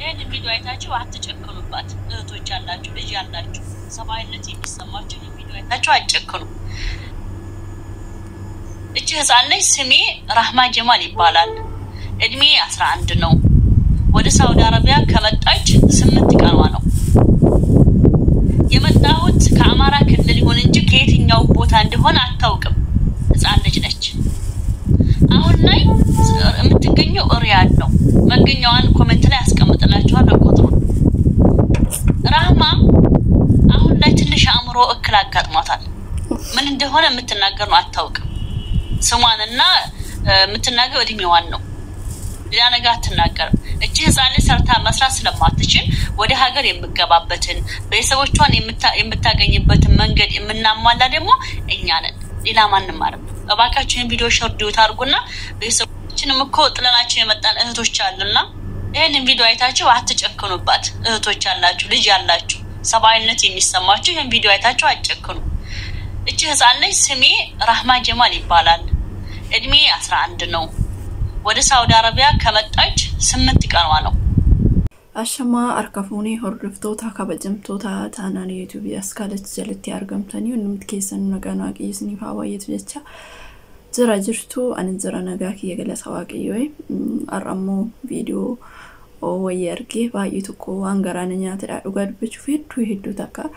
ይህን ቪዲዮ አይታችሁ አትጨክኑባት። እህቶች ያላችሁ፣ ልጅ ያላችሁ፣ ሰብአዊነት የሚሰማችሁ ይህን ቪዲዮ አይታችሁ አትጨክኑ። እቺ ህፃን ልጅ ስሜ ራህማ ጀማል ይባላል። እድሜ 11 ነው። ወደ ሳውዲ አረቢያ ከመጣች 8 ቀኗ ነው። የመጣሁት ከአማራ ክልል ይሁን እንጂ ከየትኛው ቦታ እንደሆነ አታውቅም። ህፃን ልጅ ነች። አሁን ላይ የምትገኘው ሪያድ ነው። መገኛዋን comment ላይ አስቀምጥላችኋለሁ ቁጥሩን። ራህማ አሁን ላይ ትንሽ አእምሮ እክል አጋጥሟታል። ምን እንደሆነ የምትናገር ነው አታውቅም። ስሟንና የምትናገር እድሜዋን ነው። ሌላ ነገር አትናገርም። እቺ ህፃን ልጅ ሰርታ መስራት ስለማትችል ወደ ሀገር የምገባበትን ቤተሰቦቿን የምታገኝበትን መንገድ የምናሟላ ደግሞ እኛ ነን፣ ሌላ ማንም አይደለም። እባካችሁ ይህን ቪዲዮ share duet አድርጉና ቤተሰቦችንም እኮ ጥለናቸው የመጣን እህቶች አሉና ይህንን ቪዲዮ አይታችሁ አትጨክኑባት። እህቶች ያላችሁ፣ ልጅ ያላችሁ፣ ሰብአዊነት የሚሰማችሁ ይህን ቪዲዮ አይታችሁ አትጨክኑ። እቺ ህፃን ልጅ ስሜ ራህማ ጀማል ይባላል። እድሜ 11 ነው። ወደ ሳውዲ አረቢያ ከመጣች 8 ቀኗ ነው። Ashamaa harka fuunee hordoftoota kabajamtoota chaanaalii yuutuubii Askaalach jalatti argamtanii hundumti keessan nagaan waaqayyo isiniif haa baay'atu jecha jira jirtu. Ani jira nagaa kiyya galata waaqayyoo. Har'a immoo viidiyoo wayii argee baay'ee tokko waan garaa na nyaatedha. Dhugaa dubbachuuf hedduu hedduu takka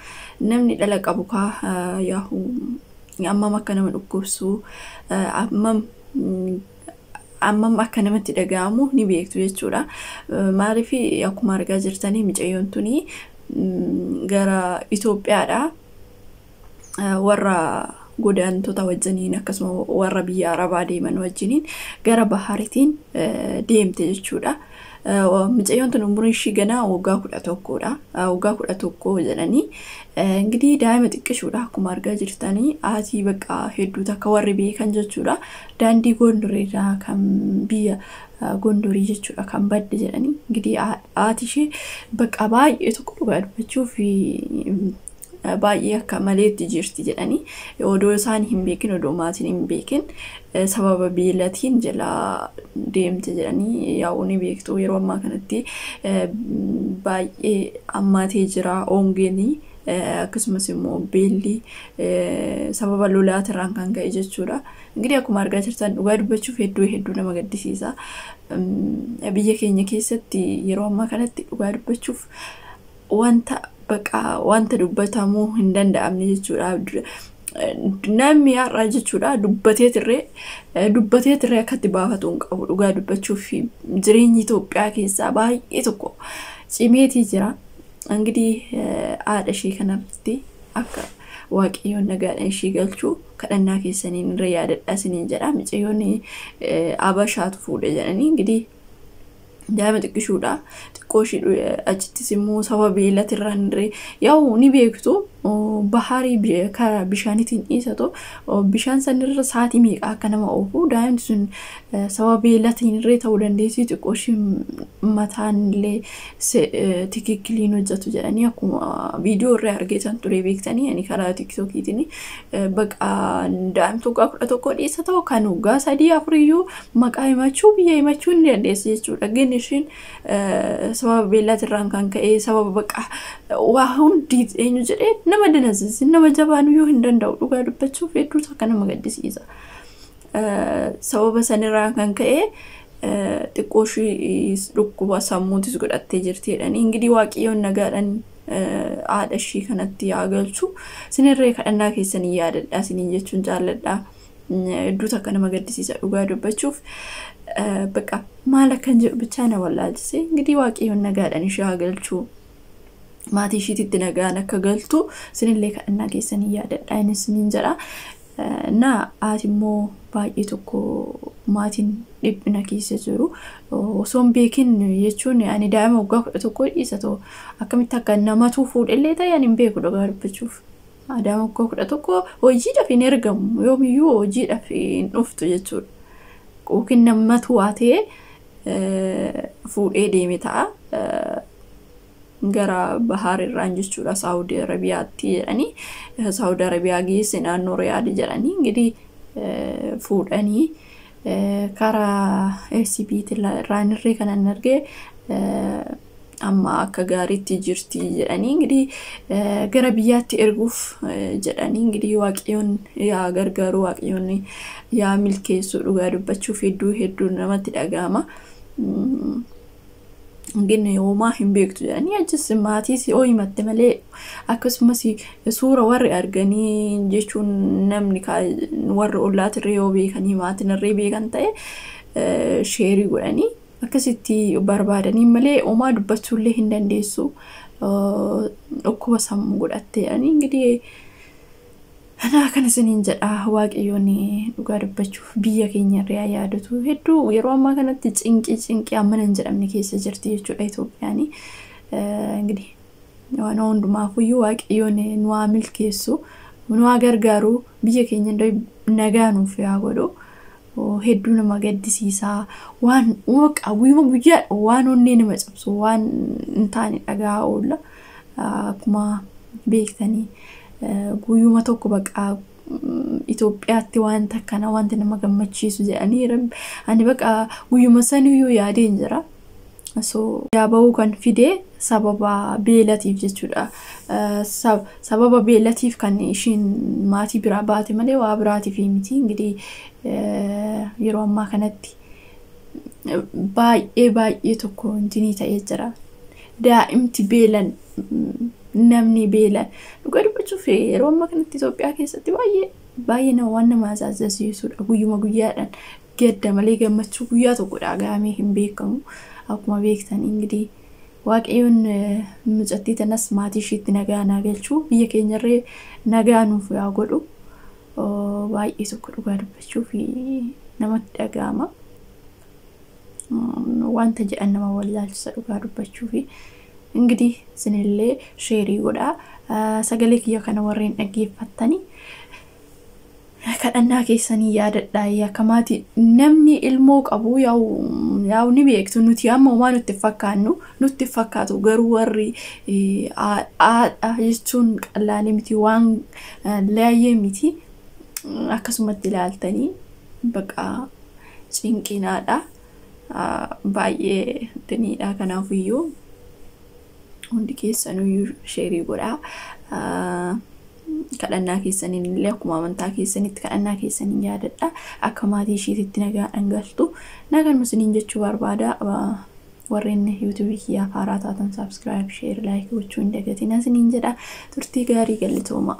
namni dhala qabu kaa yaahu ammam akka nama dhukkubsu, ammam ammam akka namatti dhaga'amu ni beektu jechuudha. Maaliif akkuma argaa jirtanii mucayyoon tuni gara Itoophiyaadha. Warra godaantota wajjiniin akkasuma warra biyya Arabaa deeman wajjiniin gara Bahariitiin deemte jechuudha. Mucayyoon tun umuriin ishii ganaa waggaa 11dha. Waggaa 11 jedhanii ingidihi daa'ima xiqqishuudha akkuma argaa jirtanii haati bakka hedduu takka warri beekan jechuudha. Daandii Gondoreedha kan biyya Gondorii jechuudha kan badde jedhanii ingidihi haati ishee bakka baay'ee tokko dhugaa dubbachuuf baay'ee akka maleetti jirti jedhanii odoo isaan hin beekin, odoo maatiin hin beekin sababa beelatiin jalaa deemte jedhanii. Yaa'u ni beektu, yeroo ammaa kanatti baay'ee ammaatee jira hongeenii, akkasumas immoo beelli sababa lolaatirraan kan ka'e jechuudha. Ingidihi akkuma argaa jirtan dhugaa dubbachuuf hedduu hedduu nama gaddisiisa. Biyya keenya keessatti yeroo ammaa kanatti dhugaa dubbachuuf wanta baqa wanta dubbatamuu hin danda'amne jechuudha. Namni har'a jechuudha dubbatee tirree akkatti baafatu hin qabu. Dhugaa dubbachuuf jireenyi Itoophiyaa keessaa baay'ee tokko cimeetii jira. Ingidihi haadha ishee kanarratti akka waaqayyoon nagaadhaan ishee galchuu kadhannaa keessaniin irra yaadadhaa isiniin jedha. Mucayyoon Abashaatu fuudhe jedhanii ingidihi daa'ima xiqqishuudha. Xiqqoo ishee achittis immoo saba beelatirraan irree yaa'u ni beektu, baharii karaa bishaaniitiin dhiisatu bishaan sanirra sa'aatii meeqa akka nama oofu, daa'imti sun saba beelatiin irree ta'uu dandeessi. Xiqqoo ishee mataan illee tikikkiliin hojjetu jedhanii akkuma viidiyoo irraa argeetan ture beektanii ani karaa tiktookiitiin. Baqa daa'imti waggaa 11 dhiisa ta'u kan waggaa 3 4 iyyuu maqaa himachuu, biyya himachuu ni dandeessi jechuudha. Gin ishiin sababa beellaatirraan kan ka'e sababa baqa waa hundi eenyu jedhee nama danasiisi, nama jabaan iyyuu hin danda'u. Dhugaa dubbachuuf hedduu takka nama gaddisiisa. Sababa sanirraan kan ka'e xiqqoo ishii dhukkuba sammuutis godhattee jirti jedhanii. Ingidihi waaqayyoon nagaadhaan haadha ishii kanatti haa galchu. Sinirree kadhannaa keessanii yaadadhaa isiniin jechuun jaalladha. Hedduu takka nama gaddisiisa dhugaa dubbachuuf. Baqa maal akkan jedhu bichaa na wallaalchise. Ingidihi waaqayyoon nagaadhaan ishee haa galchu. Maatii ishiititti nagaan akka galtu sinillee kadhannaa keessanii yaadadha inni isiniin jedha. Na haati immoo baay'ee tokko maatiin dhiphina keessa jiru. Osoo hin beekin jechuun ani daa'ima waggaa 11 dhiisa ta'u akkamitti akka namatu fuudhellee ta'e ani hin beeku dhugaa dubbachuuf. Daa'ima waggaa 11 hojiidhaaf hin ergamu, yoomiyyuu hojiidhaaf hin dhuftu jechuudha. Yookiin namatu waa ta'ee fuudhee deeme ta'a. Gara Bahaar irraan jechuudha Saawudi Arabiyaatti jedhanii, Saawudi Arabiyaa geesse naannoo Riyaad jedhanii ingidihi fuudhanii karaa SCP irraan irree kanan argee. Amma akka gaariitti jirti jedhanii ingidihi gara biyyaatti erguuf jedhanii, ingidihi Waaqayyoon yaa gargaaru, Waaqayyoon yaa milkeessu. Dhugaa dubbachuuf hedduu hedduu namatti dhaga'ama. Gin homaa hin beektu jedhanii achis maatiis yoo himatte malee, akkasumas suura warri arganii jechuun namni warri ollaatirree yoo beekanii maatinirree beekan ta'e sheerii godhanii akkasitti barbaadanii malee homaa dubbachuullee hin dandeessu. Dhukkuba sammuu godhatte jedhanii. Ingidihi anaa kana isiniin jedha, Waaqayyoon dhugaa dubbachuuf biyya keenya irraa yaadatu. Hedduu yeroo ammaa kanatti cinqii cinqii ammana hin jedhamne keessa jirti jechuudha Itoophiyaan. Ingidihi waan hundumaafuyyuu Waaqayyoon nu haa milkeessu, nu haa gargaaru, biyya keenya nagaa nuuf haa godhu. Hedduu nama gaddisiisaa, waan guyyuma guyyaa waan onnee nama cabsu, waan hin taane dhagaa oolla. Akkuma beektanii guyyuma tokko baqaa Itoophiyaatti wanta akkana wanti nama gammachiisu jedhanii ani baqa guyyuma saniyyuu yaadeen jira. So yaa bahuu kan fide sababa beelatiif jechuudha. Sababa beelatiif kan ishiin maatii biraa baate malee waa biraatiif miti. Ingidihi yeroo ammaa kanatti baay'ee baay'ee tokko intinii ta'ee jira. Daa'imti beelan, namni beelan, dhugaa dubbachuuf yeroo ammaa kanatti Itoophiyaa keessatti baay'ee baay'ee nama waan nama ajaa'ibsiisudha. Guyyuma guyyaadhaan gadda malee gammachuu guyyaa tokko dhaga'amee hin beekamu. Akkuma beektan ingidihi Waaqayyoon mucattii tanas maatii ishiitti nagaa naa galchuu, biyya keenyarree nagaa nuuf yaa godhu. Baay'ee tokko dhugaa dubbachuuf namatti dhaga'ama. Wanta jedhan nama wallaalchisa dhugaa dubbachuuf. Ingidihi isinillee sheerii godhaa. Sagalee kiyya kana warreen dhaggeeffattanii kadhannaa keessanii yaadadhaa. Akka maatii namni ilmoo qabu yaa'u ni beektu. Nuti amma homaa nutti fakkaannu nutti fakkaatu, garuu warri haadha jechuun qal'aalee miti, waan laayyee miti. Akkasumatti ilaaltanii baqa cinqinaadha, baay'ee diniidha. Kanaafiyyuu hundi keessanuyyuu sheerii godhaa. Kadhannaa keessaniin illee akkuma amantaa keessanitti kadhannaa keessaniin yaadadha. Akka maatii ishiititti nagaa galtu nagaan isiniin jechuu barbaada. Warreen yuutuubii kiyyaaf haaraa taatan subscribe, share, like gochuu hin dagatina isiniin jedha. Turtii gaarii, galatooma.